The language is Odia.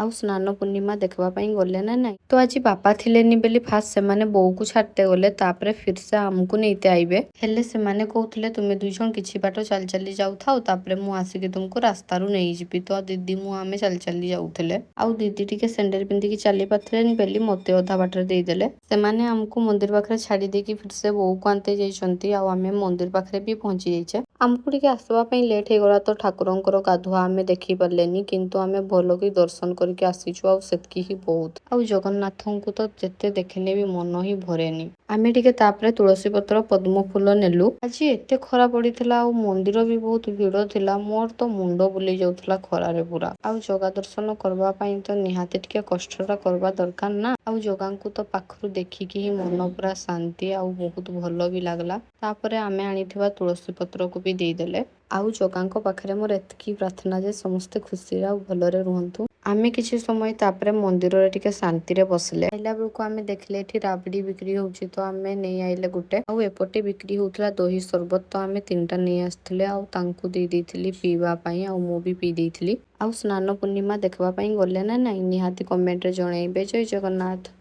ଆଉ ସ୍ନାନ ପୂର୍ଣ୍ଣିମା ଦେଖିବା ପାଇଁ ଗଲେ ନା ନାଇଁ? ତ ଆଜି ବାପା ଥିଲେନି ବୋଲି ଫାଷ୍ଟ ସେମାନେ ବୋଉକୁ ଛାଡ଼ିତେ ଗଲେ, ତାପରେ ଫିର ସେ ଆମକୁ ନେଇତେ ଆଇବେ। ହେଲେ ସେମାନେ କହୁଥିଲେ, ତୁମେ ଦୁଇ ଜଣ କିଛି ବାଟ ଚାଲି ଚାଲି ଯାଉଥାଉ, ତାପରେ ମୁଁ ଆସିକି ତୁମକୁ ରାସ୍ତାରୁ ନେଇଯିବି। ତ ଦିଦି ମୁଁ ଆମେ ଚାଲି ଚାଲି ଯାଉଥିଲେ। ଆଉ ଦିଦି ଟିକେ ସ୍ୟାଣ୍ଡେଲ ପିନ୍ଧିକି ଚାଲି ପାରୁଥିଲେନି ବୋଲି ମୋତେ ଅଧା ବାଟରେ ଦେଇଦେଲେ। ସେମାନେ ଆମକୁ ମନ୍ଦିର ପାଖରେ ଛାଡ଼ି ଦେଇକି ଫିର ସେ ବୋଉକୁ ଆଣିତେ ଯାଇଛନ୍ତି। ଆଉ ଆମେ ମନ୍ଦିର ପାଖରେ ବି ପହଞ୍ଚି ଯାଇଛେ। ଆମକୁ ଟିକେ ଆସିବା ପାଇଁ ଲେଟ୍ ହେଇଗଲା, ତ ଠାକୁରଙ୍କର ଗାଧୁଆ ଆମେ ଦେଖି ପାରିଲେନି, କିନ୍ତୁ ଆମେ ଭଲକି ଦର୍ଶନ କରିକି ଆସିଛୁ ଆଉ ସେତିକି ହିଁ ବହୁତ। ଆଉ ଜଗନ୍ନାଥଙ୍କୁ ତ ଯେତେ ଦେଖିଲେ ବି ମନ ହିଁ ଭରେନି। ଆମେ ଟିକେ ତାପରେ ତୁଳସୀ ପତ୍ର, ପଦ୍ମ ଫୁଲ ନେଲୁ। ଆଜି ଏତେ ଖରା ପଡ଼ିଥିଲା ଆଉ ମନ୍ଦିର ବି ବହୁତ ଭିଡ଼ ଥିଲା। ମୋର ତ ମୁଣ୍ଡ ବୁଲେଇ ଯାଉଥିଲା ଖରାରେ ପୁରା। ଆଉ ଜଗା ଦର୍ଶନ କରିବା ପାଇଁ ତ ନିହାତି ଟିକେ କଷ୍ଟଟା କରିବା ଦରକାର ନା। ଆଉ ଜଗାଙ୍କୁ ତ ପାଖରୁ ଦେଖିକି ହିଁ ମନ ପୁରା ଶାନ୍ତି ଆଉ ବହୁତ ଭଲ ବି ଲାଗିଲା। ତାପରେ ଆମେ ଆଣିଥିବା ତୁଳସୀ ପତ୍ରକୁ ବି ଦେଇଦେଲେ। ଆଉ ଜଗାଙ୍କ ପାଖରେ ମୋର ଏତିକି ପ୍ରାର୍ଥନା ଯେ ସମସ୍ତେ ଖୁସିରେ ଆଉ ଭଲରେ ରୁହନ୍ତୁ। ଆମେ କିଛି ସମୟ ତାପରେ ମନ୍ଦିରରେ ଟିକେ ଶାନ୍ତିରେ ବସିଲେ। ଆଇଲା ବେଳକୁ ଆମେ ଦେଖିଲେ ଏଠି ରାବିଡ଼ି ବିକ୍ରି ହଉଛି, ତ ଆମେ ନେଇ ଆଇଲେ ଗୋଟେ। ଆଉ ଏପଟେ ବିକ୍ରି ହଉଥିଲା ଦହି ସରବତ, ତ ଆମେ ତିନିଟା ନେଇ ଆସିଥିଲେ ଆଉ ତାଙ୍କୁ ଦେଇ ଦେଇଥିଲି ପିଇବା ପାଇଁ ଆଉ ମୁଁ ବି ପିଇ ଦେଇଥିଲି। ଆଉ ସ୍ନାନ ପୂର୍ଣ୍ଣିମା ଦେଖିବା ପାଇଁ ଗଲେ ନା ନାଇଁ, ନିହାତି କମେଣ୍ଟରେ ଜଣେଇବେ। ଜୟ ଜଗନ୍ନାଥ।